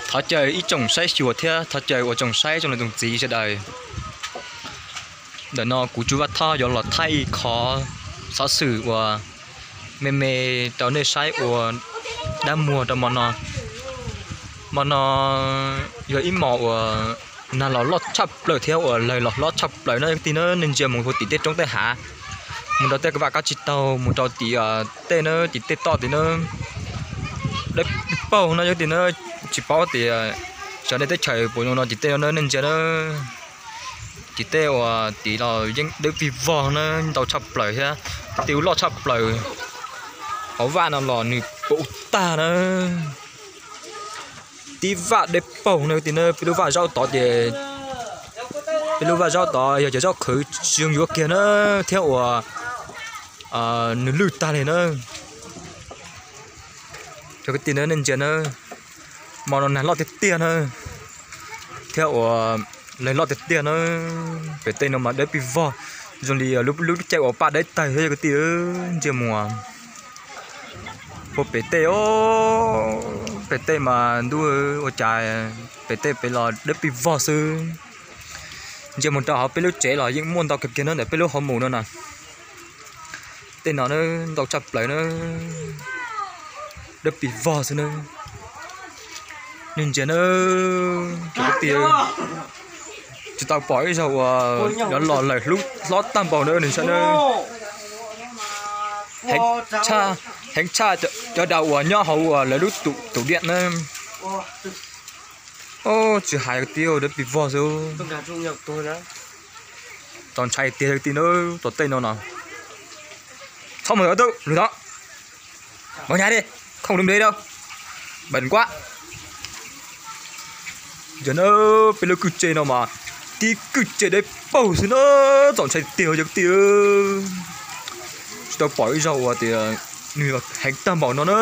Thov caw ib tsoom saib xyuas thiab thov caw ua tsoom saib tsoom niam tsoom txiv sawv daws. Ntawm no kuv Tsuj Vaj Thoj yuav los thaij ib qho xov xwm uas me me rau nej saib ua dab muag rau mo no. Mo no yog ib mos uas nag los loj tshaj plaws thiab uas lawg los hlob tshaj plaws no kwv tij na. Nej ntsia mus hauv tim tej roob tej hav, mus rau tej vaj kab tsib taug, mus rau tim tej na, tim tej toj tim na, dawb paug no kwv tij na. Tsis paub tias xyov nej teb chaws puas zoo no tim tej no na, nej ntsia na. Tim tej uas tim los yeej dawb vig vog na, ntau tshaj plaws thiab. Tej lub loj tshaj plaws, hauv vaj no los nws puv tag na. Tib vaj dawb paug na kwv tij na. Peb lub vaj zaub tod ces, peb lub vaj zaub tod yog cov zaub qhwv tsis zoo yuav kiag na, thiab uas nws lwj tag li na. Cov kwv tij na, nej ntsia na, mo no nag loj tiag tiag na, thiab uas lawg loj tiag tiag na. Pem tej no mas dawb pij vog, zoo li lub caij uas paj dawb tawg thiab cov kwv tij. Ntsia mus puag pem tej, pem tej mas ntuj ua cas, pem tej pem los dawb pij vog xwb. Ntsia mus rau hauv peb lub tsev los yeej muaj ntau kawg kiag na, ntawm peb lub hauv mus no na. Tej no na, ntau tshaj plaws na, dawb pij vog xwb na. Nej ntsia na, cov kwv tij, tsis tau pom ib zaug uas yuav los lawm hlob tag npaum na nws saib na. Heev tshaj cov daus uas nyob hauv uas lawv lub tus diam na. Tsis hais kwv tij, dawb pij vog xwb. Txaus ntshai tiag kwv tij na, tom tej no no. Txhob mus tom lwm tod, npau nyas li, khoom lwm npe rau, npam nkuab. Yog na, peb lub kwj tse no mas tib kwj tse dawb paug xwb na, txaus ntshai tiag cov kwv tij. Tsis tau pom ib zaug uas tias nws heev tag npaum no na.